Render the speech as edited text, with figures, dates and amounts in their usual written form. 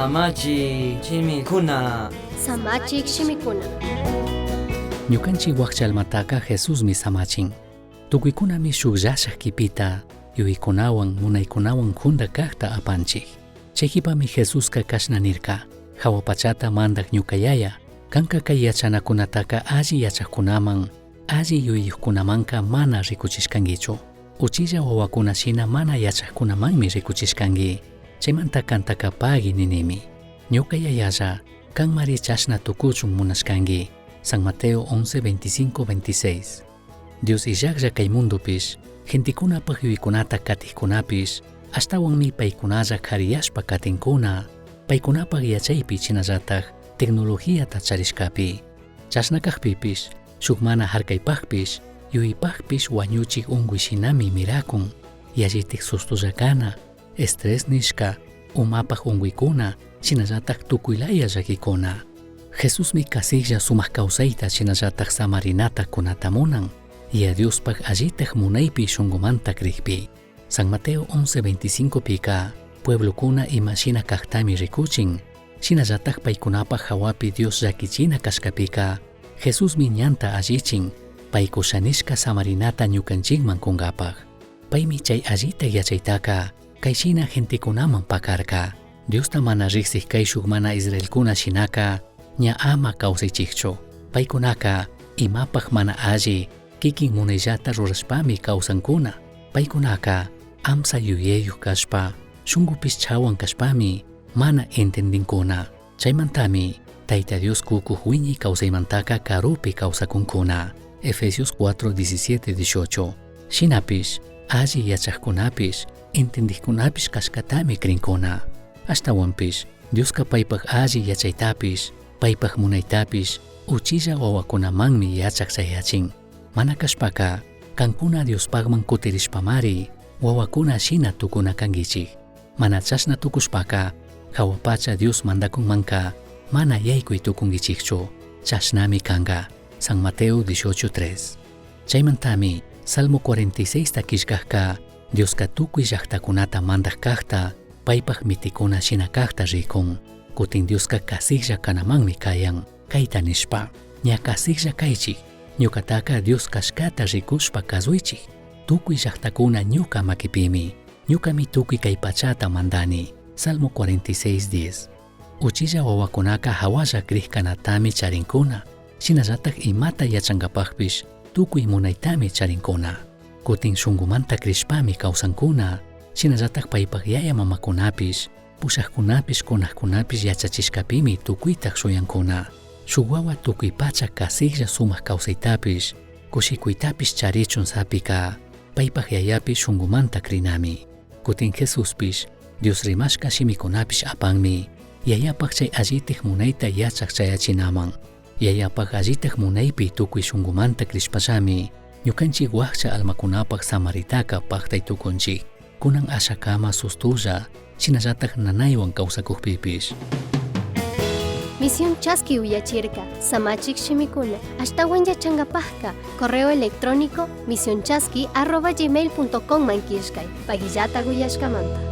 Samachik shimikuna. Samachik shimikuna. Ñukanchik wakcha almataka Jesusmi samachin. Tukuykunami shuk llashak kipita, yuyaykunawan, munaykunawan junda kakta apanchik. Chay jipami Jesuska kashna nirka, Jawa pachata mandak ñuka yaya, kanka kay yachanakunataka alli yachakkunaman, alli yuyaykunamanka mana rikuchishkankichu. Uchilla wawakuna shina mana yachakkunamanmi rikuchishkanki. Chaymanta kantaka pagui ninimi. Ñuka yayalla, kanmari chashna tukuchun munashkanki. San Mateo 11, 25, 26. Dios illaklla kay mundupish, gentekunapaj yuyaykunata katijkunapish, ashtawanmi paykunalla kariyashpa katinkuna, paykunapaj yachaypi shinallataj tecnologiata charishkapi. Chashna kajpipish, shuk mana harkaypajpish, yuyaypajpish wañuchik unkuy shinami mirakun, yallitik sustulla kana, estrés nishka, umapaj unkuykuna, shinallataj tukuylaya llakikuna. Jesusmi kasiklla sumak kawsayta shinallataj samarinata kunata munan, y a Diospaj allitaj munaypi shunkumanta krikpi. San Mateo 11:25 pika, pueblokuna ima shina kaktami rikuchin, shinallataj paykunapaj hawapi Dios llakichina kashkapika, Jesusmi ñanta allichin, pay kushanishka samarinata ñukanchikman kunkapaj. Paymi chay allita yachaytaka, kay shina gentekunaman pakarka. Diosta mana riksik kayshuk mana israelkuna shinaka, ña ama kawsaychikchu. Paykunaka imapaj mana alli, kikin munayllata rurashpami kawsankuna. Paykunaka amsa yuyayuq kashpa, shunkupish chawan kashpami mana entendinkuna. Chaymantami Tayta Dios kukuq wiñay kawsaymantaka karupi kawsakunkuna. Efesios 4, 17, 18. Shinapish, alli yachajkunapish, entendijkunapish kashkatami krinkuna. Ashtawanpish, Dioska paypaj alli yachaytapish, paypaj munaytapish, uchilla wawakunamanmi yachak chayachin. Mana kashpaka, kankuna Diospajman kutirishpamari, wawakuna shina tukuna kankichik. Mana chashna tukushpaka, jawa pacha Dios mandakunmanka, mana yaykuy tukunkichikchu. Chashnami kanka. San Mateo 18:3. Chaymantami, Salmo 46 ta killkajka, Dioska tukuy llaktakunata mandak kakta, paypaj mitikuna shina kakta rikun. Kutin Dioska kasiklla kanamanmi kayan, kayta nishpa. Ña kasiklla kaychik, ñukataka Dios kashkata rikushpa kasuychik. Tukuy llaktakuna ñuka makipimi, ñukami tukuy kay pachata mandani. Salmo 46:10. Uchilla wawakunaka hawalla krikkanatami charinkuna, shinallatak imata yachankapajpish tukuy munaytami charinkuna. Kutin shunkumanta krishpami kawsankuna, shinallatak paypaj yaya mamakunapish, pushajkunapish kunajkunapish yachachishkapimi tukuytaj shuyankuna. Shuk wawa tukuy pacha kasiklla sumak kawsaytapish, kushikuytapish charichun sapika, paypaj yayapish shunkumanta krinami. Kutin Jesuspish, Dios rimashka shimikunapish apanmi, yayapaj chay allitik munayta yachak chayachinaman. Yayapaj allitak munaypi tukuy shunkumanta krishpallami, ñukanchik wakcha almakunapaj samaritaka paktay tukunchik. Kunan ashakama sustulla, shinallatak nanaywan kawsakukpipish. Misión Chaski uyachirka, Samachik shimikuna, ashtawan yachankapajka, correo electrónico misionchaski@gmail.com man killkay, pagillata uyashkamanta.